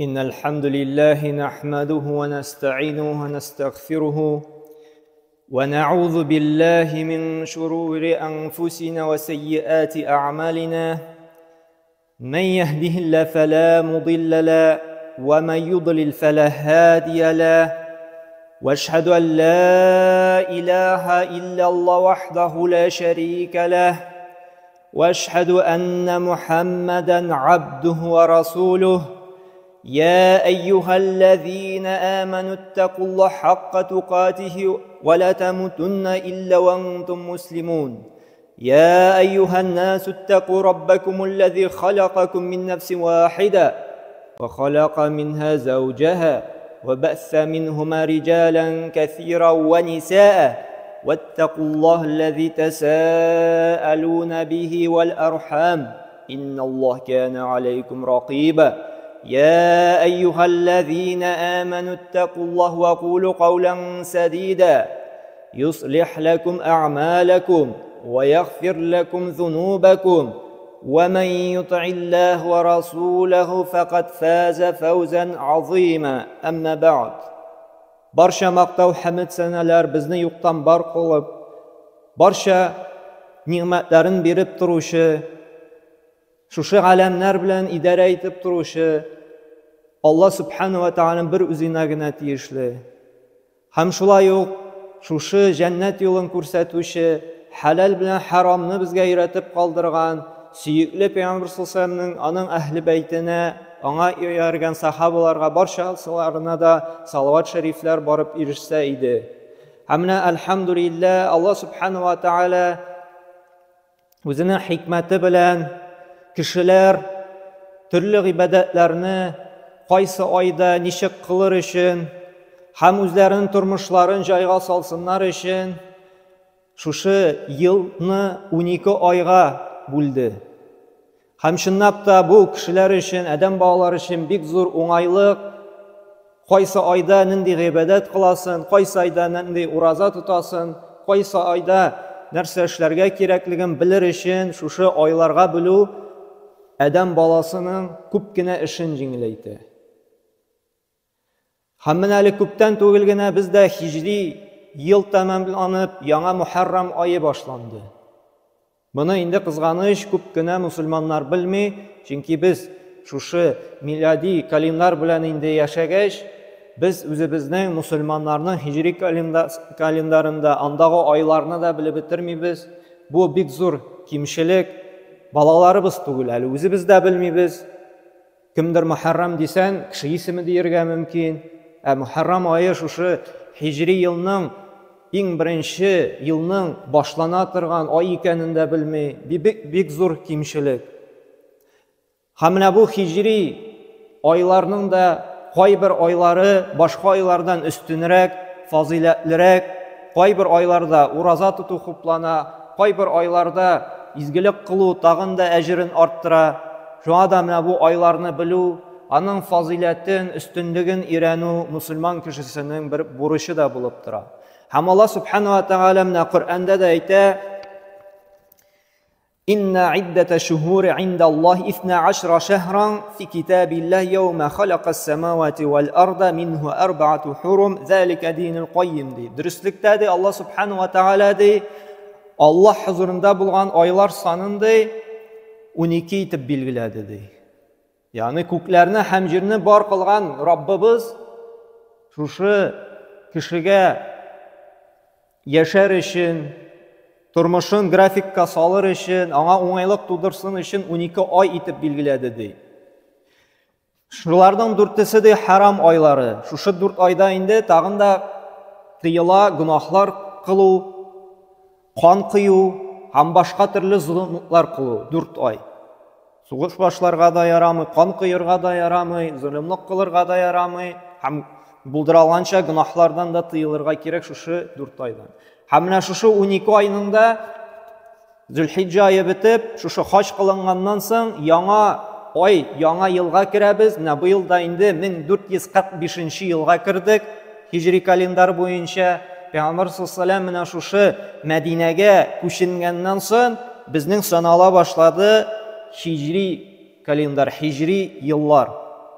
إن الحمد لله نحمده ونستعينه ونستغفره ونعوذ بالله من شرور أنفسنا وسيئات أعمالنا من يهده الله فلا مضل له ومن يضلل فلا هادي له واشهد أن لا إله إلا الله وحده لا شريك له واشهد ان محمدا عبده ورسوله يا ايها الذين امنوا اتقوا الله حق تقاته ولا تموتن الا وانتم مسلمون يا ايها الناس اتقوا ربكم الذي خلقكم من نفس واحده وخلق منها زوجها وبأس منهما رجالا كثيرا ونساء واتقوا الله الذي تساءلون به والأرحام إن الله كان عليكم رقيبا يا أيها الذين آمنوا اتقوا الله وقولوا قولا سديدا يصلح لكم أعمالكم ويغفر لكم ذنوبكم ومن يطع الله ورسوله فقد فاز فوزا عظيما أما بعد Барча мактау хәмед сәнәләр безне юктан бар кылып, барча нигъмәтләрен биреп торучы, шушы галәмнәр белән идарә итеп торучы Алла Субхану ва Тааляның бер үзенә генә тиешле. Һәм шулай ук шушы җәннәт юлын күрсәтүче, хәләл белән харамны безгә өйрәтеп калдырган сөекле Пәйгамбер саллаллаһу аның әһле бәйтенә, аңа ияргән сахабаларга барчасыларына да салават шәрифләр барып ирешсә иде. Һәм менә әлхәмдүлилләһ Алла субхану ва тааля үзенең хикмәте белән кешеләр төрле гыйбадәтләрне кайсы айда ничек кылыр өчен һәм үзләренең тормышларын җайга салсыннар өчен шушы елны 12 айга бүлде. Һәм чынлап та бу кешеләр өчен, адәм балалары өчен бик зур уңайлык. Кайсы айда нинди гыйбадәт кыласын, кайсы айда нинди ураза тотасын, кайсы айда нәрсә эшләргә кирәклеген белер өчен шушы айларга бүлү адәм баласының күп кенә эшен җиңеләйтә. Һәм менә әле күптән түгел генә бездә һиҗри ел тәмамланып, яңа Мухаррам ае башланды. Моны инде кызганыч күп кенә мусульманнар белми, чөнки без шушы милади календарь белән инде яшәгәч, без үзебезнең мусульманнарның һиҗри календарында андагы айларны да белеп бетермибез. Бу бик зур кимчелек. Балаларыбыз түгел әле, үзебез дә белмибез. Кемдер Мөхәррәм дисәң, кеше исеме диергә мөмкин. Ә Мөхәррәм ае шушы һиҗри елның иң беренче елның башлана торган ай икәнен дә белми. Бик, бик зур кимчелек. Һәм менә бу һиҗри айларның да кайбер айлары башка айлардан өстенрәк, фазыйләтлерәк, кайбер айларда ураза тоту хуплана, кайбер айларда изгелек кылу тагын да әҗерен арттыра. Шуңа да менә бу айларны белү, аның фазыйләтен, өстенлеген өйрәнү мусульман кешесенең бер бурычы да булып тора. Һәм Алла субхану ва тааля менә Коръәндә дә әйтә: Инна иддата шухури инда Аллаһ исна ашра шахран фи китабиллаһ яума халакас самавати вал арда минху арбаату хурум залика динул каййим ди. Дөреслектә ди Алла субхану ва тааля ди Аллаһ хузурында булган айлар санын ди 12 итеп билгеләде ди. Ягъни күкләрне һәм җирне бар кылган Раббыбыз шушы кешегә яшәр өчен, тормышын графикка салыр өчен, аңа уңайлык тудырсын өчен 12 ай итеп билгеләде ди. Шуларның дүртесе дә харам айлары. Шушы дүрт айда инде тагын да тыела гөнаһлар кылу, кан кыю һәм башка төрле золымлыклар кылу дүрт ай. Сугыш башларга да ярамый, кан кыерга да ярамый, золымлык кылырга да ярамый һәм булдыра алганча гөнаһлардан да тыелырга кирәк шушы дүрт айдан. Һәм менә шушы 12 айның да Зөлхиҗҗә ае бетеп, шушы хаҗ кылынганнан соң яңа ай, яңа елга керәбез. Менә быел да инде 1445 елга кердек. Һиҗри календарь буенча Пәйгамбәр саллаллаһу менә шушы Мәдинәгә күченгәннән соң безнең санала башлады һиҗри календарь, һиҗри еллар.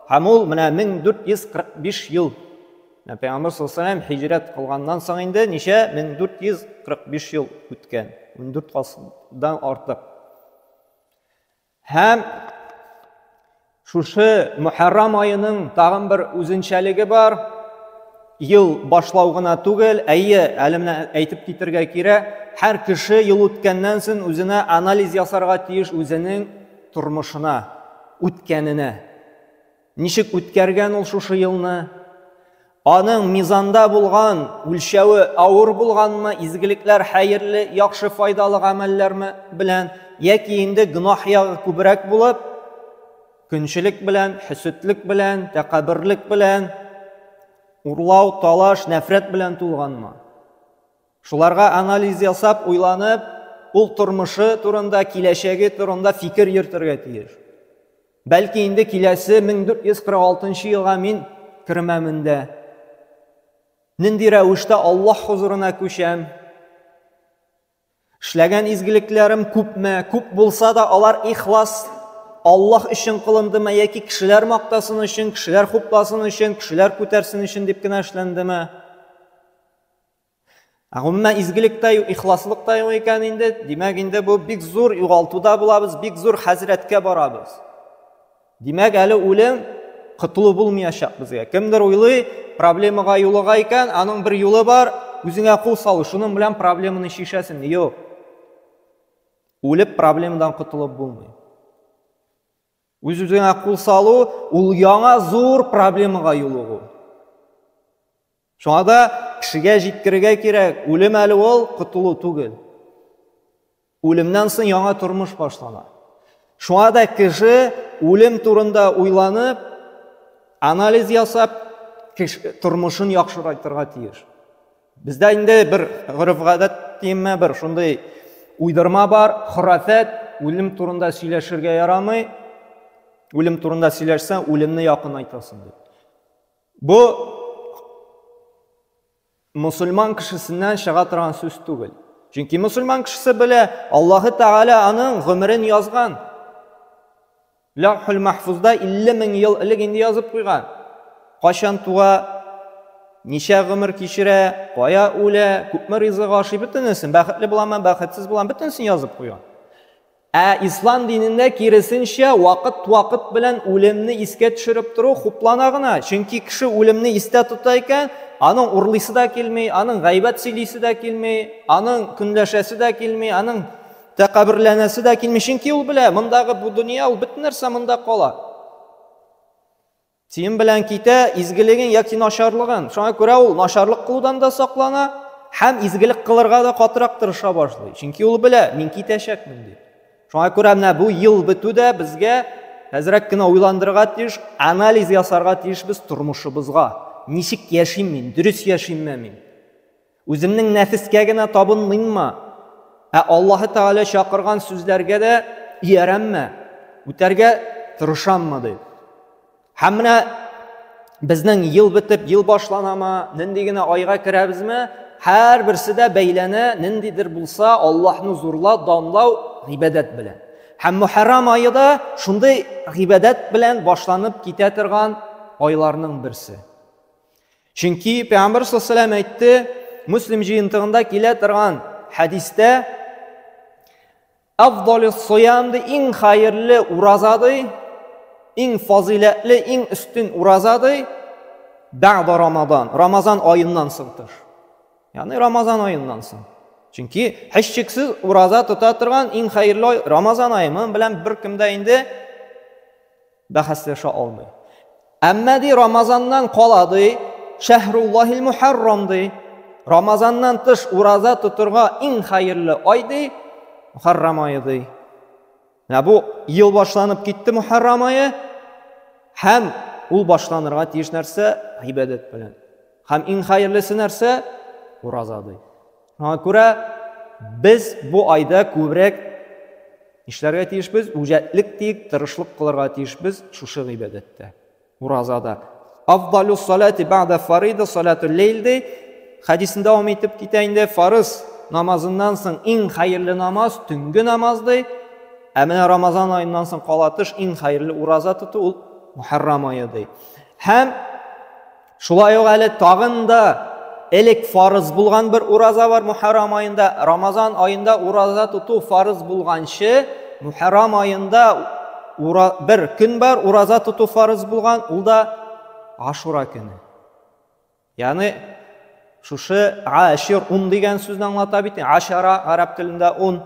Һәм ул менә 1445 ел. Менә Пәйгамбер саллаллаһу алейһи ва һиҗрәт кылганнан соң инде ничә 1445 ел үткән. 14 гасырдан артык. Һәм шушы Мөхәррам аеның тагын бер үзенчәлеге бар. Ел башлау гына түгел, әйе, әле менә әйтеп китергә кирәк, һәр кеше ел үткәннән соң үзенә анализ ясарга тиеш үзенең тормышына, үткәненә. Ничек үткәргән ул шушы елны? Аның мизанда булган үлчәве авыр булганмы, изгелекләр хәерле, яхшы файдалы гамәлләрме белән, яки инде гөнаһ ягы күбрәк булып, көнчелек белән, хөсетлек белән, тәкәбберлек белән, урлау, талаш, нәфрәт белән тулганмы? Шуларга анализ ясап, уйланып, ул тормышы турында, киләчәге турында фикер йөртергә тиеш. Бәлки инде киләсе 1446 елга мин кермәмен дә. Нинди рәвештә Аллаһ хозурына күчәм? Эшләгән изгелекләрем күпме? Күп булса да, алар ихлас Аллаһ өчен кылындымы яки кешеләр мактасын өчен, кешеләр хупласын өчен, кешеләр күтәрсен өчен дип кенә эшләндеме? Ә гомумән изгелек тә юк, ихласлык та юк икән инде, димәк инде бу бик зур югалтуда булабыз, бик зур хәзрәткә барабыз. Димәк, әле үлем котылу булмаячак безгә. Кемдер уйлый, проблемага юлыга икән, аның бер юлы бар, үзеңә кул салу, шуның белән проблеманы чишәсең. Юк. Үлеп проблемадан котылып булмый. Үз-үзеңә кул салу ул яңа зур проблемага юлыгу. Шуңа да кешегә җиткерергә кирәк, үлем әле ул котылу түгел. Үлемнән соң яңа тормыш башлана. Шуңа да кеше үлем турында уйланып, анализ ясап, тормышын яхшырайтырга тиеш. Бездә инде бер гореф-гадәт димме, бер шундый уйдырма бар, хорафәт, үлем турында сөйләшергә ярамый. Үлем турында сөйләшсәң, үлемне якынайтасың дип. Бу мусульман кешесеннән чыга торган сүз түгел. Чөнки мусульман кешесе белә, Аллаһы Тәгалә аның гомерен язган. Ләүхул Махфузда 50 мең ел элек инде язып куйган. Кайчан туа, ничә гомер кичерә, кая үлә, күпме ризык ашый, бөтенесен, бәхетле буламы, бәхетсез буламы, бөтенесен язып куйган. Ә ислам динендә киресенчә, вакыт-вакыт белән үлемне искә төшереп тору хуплана гына. Чөнки кеше үлемне истә тота икән, аның урлыйсы да килми, аның гайбәт сөйлисе дә килми, аның көнләшәсе дә килми, аның тәкәбберләнәсе дә килми. Чөнки ул белә, мондагы бу дөнья, ул бөтен нәрсә монда кала. Синең белән китә изгелегең яки начарлыгың. Шуңа күрә ул начарлык кылудан да саклана һәм изгелек кылырга да катырак тырыша башлый. Чөнки ул белә, мин китәчәкмен дип. Шуңа күрә менә бу ел бетү дә безгә әзрәк кенә уйландырырга тиеш, анализ ясарга тиешбез тормышыбызга. Ничек яшим мин? Дөрес яшимме мин? Үземнең нәфескә генә табынмыйммы? Ә Аллаһы Тәгалә чакырган сүзләргә дә иярәмме? Үтәргә тырышаммы дип. Һәм менә безнең ел бетеп, ел башланамы, нинди генә айга керәбезме, һәрберсе дә бәйләнә, ниндидер булса Аллаһны зурлау, данлау гыйбадәт белән. Һәм Мөхәррам ае да шундый гыйбадәт белән башланып китә торган айларның берсе. Чөнки Пәйгамбер саллаллаху әйтте, Муслим җыентыгында килә торган хәдистә Афдалус сиям ди, иң хәерле ураза ди, иң фазиләтле, иң өстен ураза ди, бәгъда Рамадан, Рамазан аеннан соң тыш. Ягъни Рамазан аеннан соң. Чөнки һичшиксез ураза тота торган иң хәерле ай Рамазан ае. Моның белән беркем дә инде бәхәсләшә алмый. Әмма ди Рамазаннан кала ди, Шәһруллаһил Мухаррам ди. Рамазаннан тыш ураза тотырга иң хәерле ай ди, Мухаррам ае ди. Менә бу ел башланып китте Мухаррам ае һәм ул башланырга тиеш нәрсә гыйбадәт белән. Һәм иң хәерлесе нәрсә? Ураза ди. Шуңа күрә без бу айда күбрәк нишләргә тиешбез? Үҗәтлек диек, тырышлык кылырга тиешбез шушы гыйбадәттә. Уразада. Афдалу салати бәгъдә фарида салатул лейл ди. Хәдисен дәвам итеп китә инде. Фарыз намазыннан соң иң хәерле намаз төнге намаз ди. Ә менә Рамазан аеннан соң кала тыш иң хәерле ураза тоту ул Мухаррам ае ди. Һәм шулай ук әле тагын да элек фарыз булган бер ураза бар Мухаррам аенда. Рамазан аенда ураза тоту фарыз булганчы, Мухаррам аенда бер көн бар ураза тоту фарыз булган, ул да Ашура көне. Ягъни шушы ашир ун дигән сүзне аңлата бит. Ашара гарәп телендә ун.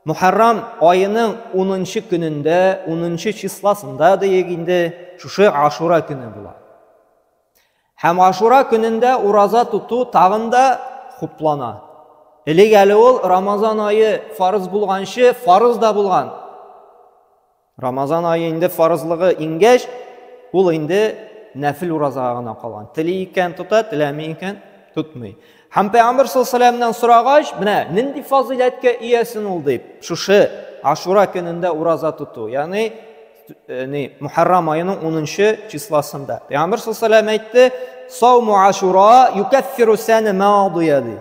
Мухаррам аеның 10 көнендә, 10 числосында диек инде, шушы Ашура көне була. Һәм Ашура көнендә ураза тоту тагын да хуплана. Элек әле ул Рамазан ае фарыз булганчы фарыз да булган. Рамазан ае инде фарызлыгы иңгәч, ул инде нәфил уразага гына калган. Тели икән тота, теләми икән тотмый. Һәм Пәйгамбер саллаллаху алейһи сорагач, менә нинди фазыйләткә иясен ул дип, шушы Ашура көнендә ураза тоту, ягъни э, ни Мухаррам аеның 10 числосында. Пәйгамбер саллаллаху алейһи әйтте: "Сауму Ашура юкаффиру сана мадия" ди.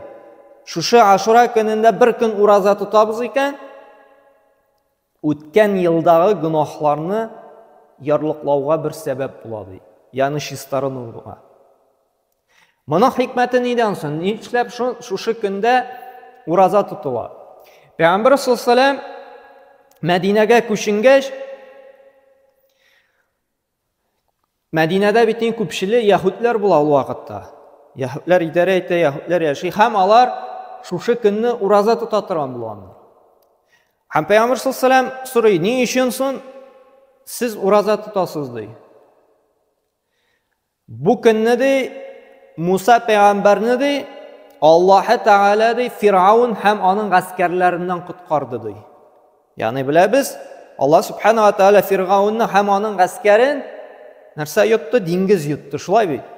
Шушы Ашура көнендә бер көн ураза тотабыз икән, Үткән елдагы гөнаһларны ярлыклауга бер сәбәп була ди. Ягъни чистарынуга. Моның хикмәте нидән соң? Нишләп шушы көндә ураза тотыла? Пәйгамбер саллаллаху алейһи Мәдинәгә күченгәч, Мәдинәдә бит иң күпчеле яһүдләр була ул вакытта. Яһүдләр идарә итә, яһүдләр яши һәм алар шушы көнне ураза тота торган булганнар. Һәм Пәйгамбер саллаллаху сорый, ни өчен соң сез ураза тотасыз ди. Бу көнне ди Муса пәйгамбәрне ди Аллаһы Тәгалә ди Фиргаун һәм аның гаскәрләреннән коткарды ди. Ягъни беләбез, Аллаһ субхана ва тааля Фиргаунны һәм аның гаскәрен нәрсә йотты? Диңгез йотты, шулай бит?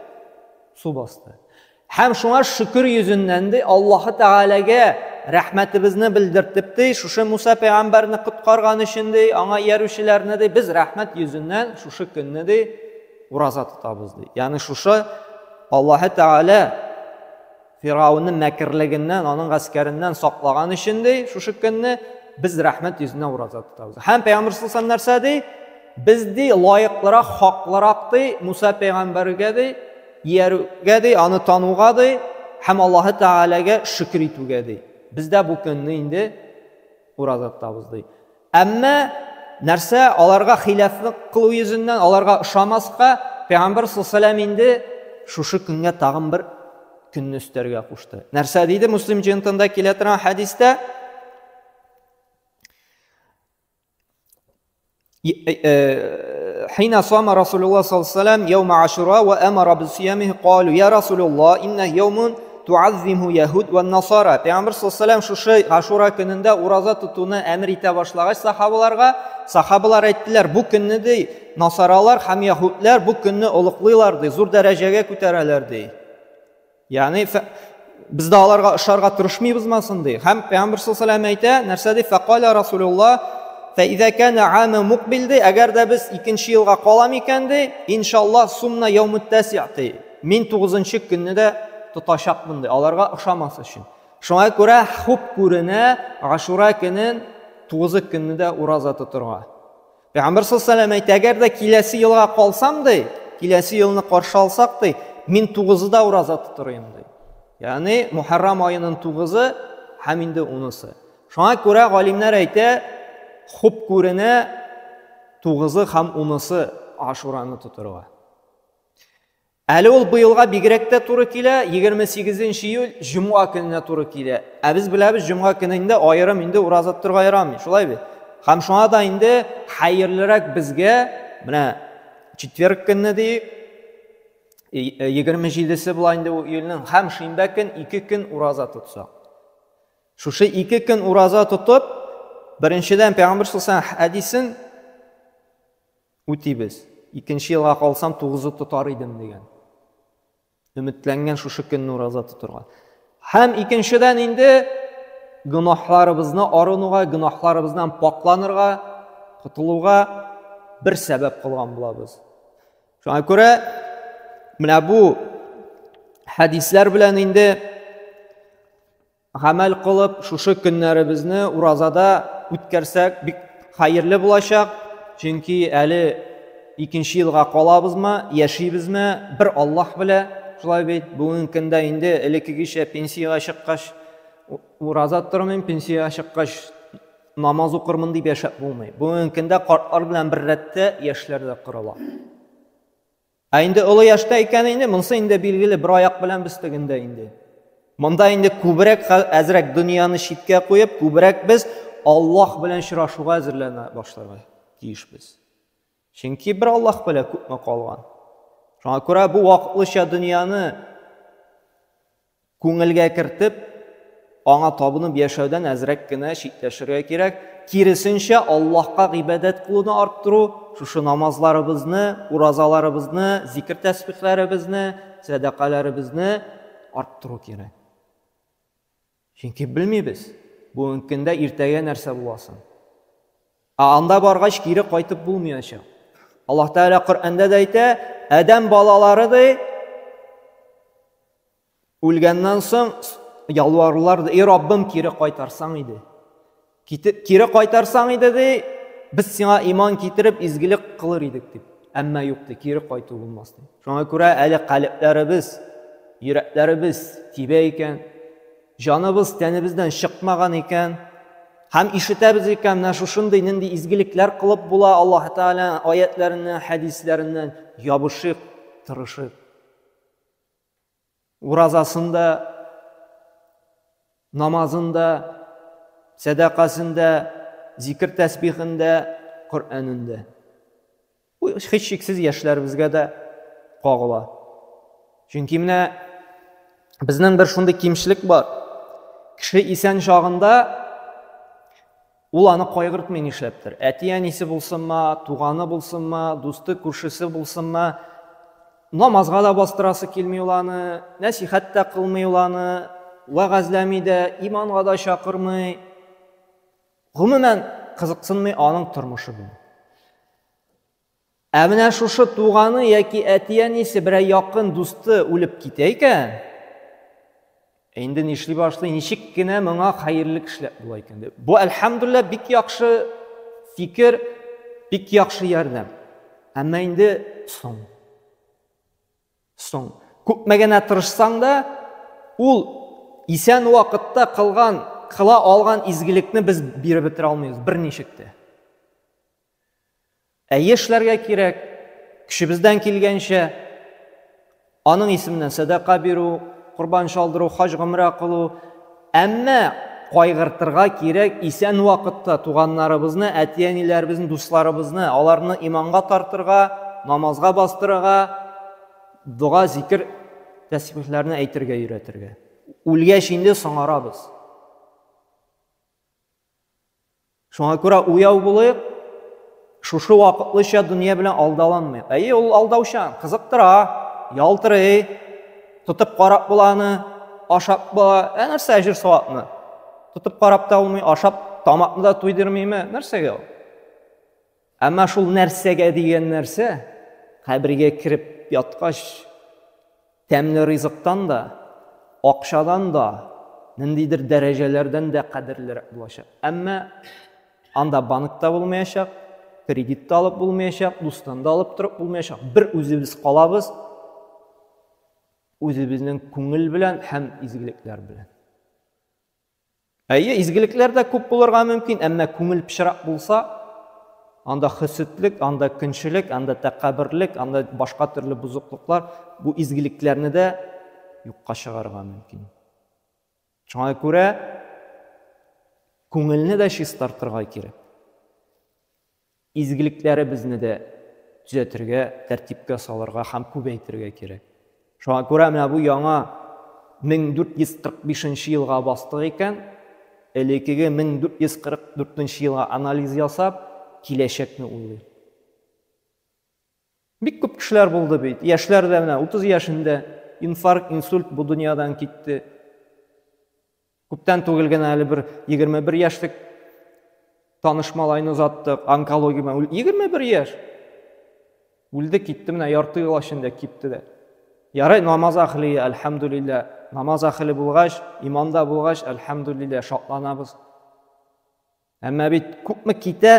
Су басты. Һәм шуңа шөкер йөзеннән ди Аллаһы Тәгаләгә рәхмәтебезне белдертеп ди, шушы Муса пәйгамбәрне коткарган өчен ди, аңа иярүчеләрне ди, без рәхмәт йөзеннән шушы көнне ди ураза тотабыз ди. Ягъни шушы Аллаһы Тәгалә Фиргавеннең мәкерлегеннән, аның гаскәреннән саклаган өчен ди, шушы көнне без рәхмәт йөзенә ураза тотабыз. Һәм пәйгамбер саллаллаху нәрсә ди? Без ди лаеклырак, хаклырак ди Муса пәйгамбәргә ди, иярүгә ди, аны тануга ди һәм Аллаһы Тәгаләгә шөкер итүгә ди. Без дә бу көнне инде ураза тотабыз ди. Әмма нәрсә аларга хилафлык кылу йөзеннән, аларга ошамаска, Пәйгамбер саллаллаху инде шушы көнгә тагын бер көнне өстәргә кушты. Нәрсә диде Муслим җыентында килә торган хәдистә? حين صام رسول الله صلى الله عليه وسلم يوم عاشوراء وأمر بصيامه قالوا يا رسول الله إنه يوم Туаззимху яһүд вә насара. Пәйгамбер саллаллаху шушы Ашура көнендә ураза тотуны әмер итә башлагач сахабаларга, сахабалар әйттеләр, бу көнне ди, насаралар һәм яһүдләр бу көнне олыклыйлар ди, зур дәрәҗәгә күтәрәләр ди. Ягъни без дә аларга ошарга тырышмыйбызмы соң ди. Һәм Пәйгамбер саллаллаху әйтә, нәрсә ди? Фәкаля Расулуллаһ Фәизә кәнә аме мукбил ди, әгәр дә без икенче елга калам икән ди, иншаллаһ сумна яумут тәсиъ ди. Мин тугызынчы көнне дә тотачакмын ди, аларга ошамас өчен. Шуңа күрә хуп күренә Ашура көнен тугызы көнне дә ураза тотырга. Пәйгамбер саллаллаху әйтә, әгәр дә киләсе елга калсам ди, киләсе елны каршы алсак ди, мин тугызы да ураза тотыр идем ди. Ягъни Мухаррам аеның тугызы һәм инде унысы. Шуңа күрә галимнәр әйтә, хуп күренә тугызы һәм унысы Ашураны тотырга. Әле ул быелга бигрәк тә туры килә, 28 июль җомга көненә туры килә. Ә без беләбез, җомга көне инде аерым инде ураза тотырга ярамый, шулай бит? Һәм шуңа да инде хәерлерәк безгә менә четверг көнне ди, 27-се була инде бу июльнең, һәм шимбә көн ике көн ураза тотсак. Шушы ике көн ураза тотып, беренчедән Пәйгамбер саллаллаху алейһи хәдисен Үтибез. Икенче елга калсам, тугызы тотар идем дигән. Өметләнгән шушы көнне ураза тотырга. Һәм икенчедән инде гөнаһларыбызны арынуга, гөнаһларыбыздан пакланырга, котылуга бер сәбәп кылган булабыз. Шуңа күрә менә бу хәдисләр белән инде Гамәл кылып, шушы көннәребезне уразада үткәрсәк, бик хәерле булачак. Чөнки әле икенче елга калабызмы, яшибезме, бер Аллаһ белә. Шулай бит, бүгенге көндә инде элеккегечә пенсиягә чыккач ураза тормыйм, пенсиягә чыккач намаз укырмын дип яшәп булмый. Бүгенге көндә картлар белән бер рәттә яшьләр дә кырыла. Ә инде олы яшьтә икән инде, монысы инде билгеле бер аяк белән без тегендә инде. Монда инде күбрәк әзрәк дөньяны читкә куеп, күбрәк без Аллаһ белән очрашуга әзерләнә башларга тиешбез. Чөнки бер Аллаһ белә күпме калган. Шуңа күрә бу вакытлыча дөньяны Күңелгә кертеп, аңа табынып яшәүдән әзрәк кенә читләшергә кирәк. Киресенчә, Аллаһка гыйбадәт кылуны арттыру, шушы намазларыбызны, уразаларыбызны, зикер-тәсбихләребезне, сәдакаләребезне арттыру кирәк. Чөнки белмибез, бүгенге көндә иртәгә нәрсә буласын. Ә анда баргач кире кайтып булмаячак. Аллаһ Тәгалә Коръәндә дә әйтә, адәм балалары ди, Үлгәннән соң ялварулар, эй Раббым, кире кайтарсаң иде. Кире кайтарсаң иде, ди, без сиңа иман китереп, изгелек кылыр идек, дип. Әмма юк, ди, кире кайту булмас, ди. Шуңа күрә әле калебләребез, йөрәкләребез тибә икән, җаныбыз тәнебездән чыкмаган икән, һәм ишетәбез икән, менә шушындый нинди изгелекләр кылып була Аллаһ Тәгалә аятләреннән, хәдисләреннән ябышыйк, тырышыйк. Уразасын да, намазын да, сәдакасын да, зикер тәсбихен дә, Коръәнен дә. Бу һичшиксез яшьләребезгә дә кагыла. Чөнки менә безнең бер шундый кимчелек бар. Кеше исән чагында Ул аны кайгыртмый нишләптер. Әти-әнисе булсынмы, туганы булсынмы, дусты, күршесе булсынмы, намазга да бастырасы килми ул аны, нәсихәт тә кылмый ул аны, вәгазьләми дә, иманга да чакырмый. Гомумән, кызыксынмый аның тормышы белән. Ә менә шушы туганы яки әти-әнисе, берәр якын дусты үлеп китә икән, инде нишли башлый, ничек кенә моңа хәерлек эшләп була икән дип. Бу, әлхәмдүлилләһ, бик яхшы фикер, бик яхшы ярдәм. Әмма инде соң. Соң. Күпме генә тырышсаң да, ул исән вакытта кылган, кыла алган изгелекне без биреп бетерә алмыйбыз берничек тә. Әйе, эшләргә кирәк, көчебездән килгәнчә, аның исеменнән сәдака бирү, корбан чалдыру, хаҗ гомрә кылу. Әмма кайгыртырга кирәк исән вакытта туганнарыбызны, әти-әниләребезне, дусларыбызны, аларны иманга тартырга, намазга бастырырга, дога, зикер, тәсбихләрне әйтергә өйрәтергә. Үлгәч инде соңарабыз. Шуңа күрә уяу булыйк, шушы вакытлыча дөнья белән алдаланмыйк. Әйе, ул алдаучан, кызыктыра, ялтырый, тотып карап була аны, ашап була. Ә нәрсә әҗер савапны? Тотып карап та булмый, ашап тамакны да туйдырмыймы? Нәрсәгә ул? Әмма шул нәрсәгә дигән нәрсә кабергә кереп яткач, тәмле ризыктан да, акчадан да, ниндидер дәрәҗәләрдән дә кадерлерәк булачак. Әмма анда банк та булмаячак, кредит та алып булмаячак, дустан да алып торып булмаячак. Бер үзебез калабыз, үзебезнең күңел белән һәм изгелекләр белән. Әйе, изгелекләр дә күп булырга мөмкин, әмма күңел пычрак булса, анда хөсетлек, анда көнчелек, анда тәкәбберлек, анда башка төрле бозыклыклар бу изгелекләрне дә юкка чыгарырга мөмкин. Шуңа күрә күңелне дә чистартырга кирәк. Изгелекләребезне дә төзәтергә, тәртипкә салырга һәм күбәйтергә кирәк. Шуңа күрә менә бу яңа 1445 нче елга бастык икән, элеккеге 1444 нче елга анализ ясап, киләчәкне уйлыйк. Бик күп кешеләр булды бит. Яшьләр дә менә 30 яшендә инфаркт, инсульт бу дөньядан китте. Күптән түгел генә әле бер 21 яшьлек таныш малайны озаттык, онкология белән. 21 яшь. Үлде китте менә ярты ел эчендә китте дә. Ярай намаз әхли, әлхәмдүлиллә. Намаз әхли булгач, иманда булгач, әлхәмдүлиллә, шатланабыз. Әмма бит күпме китә,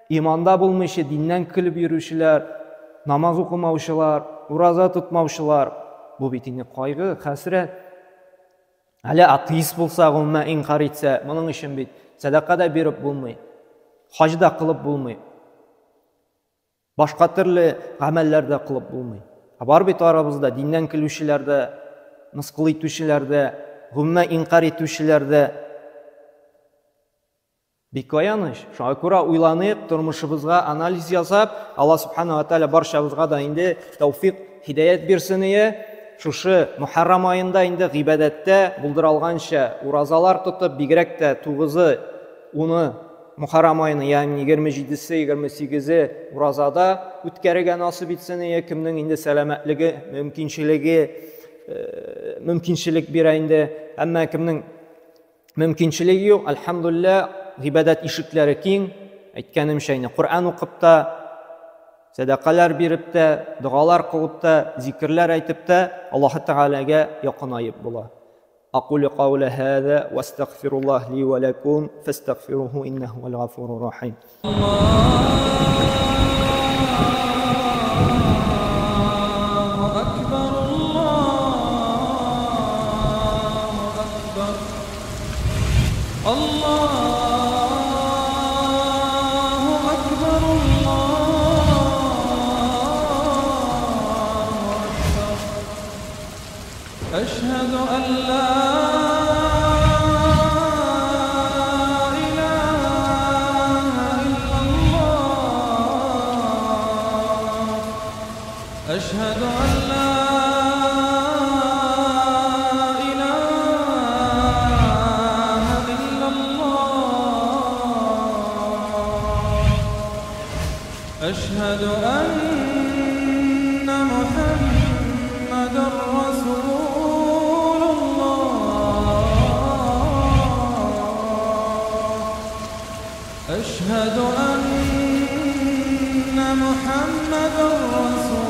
Иманда булмыйча диннән көлеп йөрүчеләр, намаз укымаучылар, ураза тотмаучылар. Бу бит инде кайгы, хәсрәт. Әле атеист булса, гомумән инкар итсә, моның өчен бит сәдака да биреп булмый, хаҗ да кылып булмый. Башка төрле гамәлләр дә кылып булмый. Ә бар бит арабызда диннән көлүчеләр дә, мыскыл итүчеләр дә, гомумән инкар итүчеләр дә. Бик аяныч. Шуңа күрә уйланыйк, тормышыбызга анализ ясап, Алла субхана ва тааля барчабызга да инде тәүфик, һидаят бирсен ие. Шушы Мухаррам аенда инде гыйбадәттә булдыра алганча уразалар тотып, бигрәк тә 9-ы, 10-ы Мухаррам аеның, ягъни 27-се, 28-е уразада үткәрергә насыйп итсен ие. Кемнең инде сәламәтлеге, мөмкинчелеге, мөмкинчелек бирә инде. Әмма кемнең мөмкинчелеге юк, әлхәмдулилла, гыйбадәт ишекләре киң. Әйткәнемчә, инде Коръән укып та, сәдакалар биреп тә, догалар кылып та, зикерләр әйтеп тә Аллаһы Тәгаләгә якынаеп була. Акулю кауля һаза ва астагфируллаһ ли ва лакум фастагфируһу иннаһу хуал гафурур рахим. أشهد أن لا إله إلا الله أشهد أن لا إله إلا الله أشهد أن محمدا رسول الله أشهد أن محمدا رسول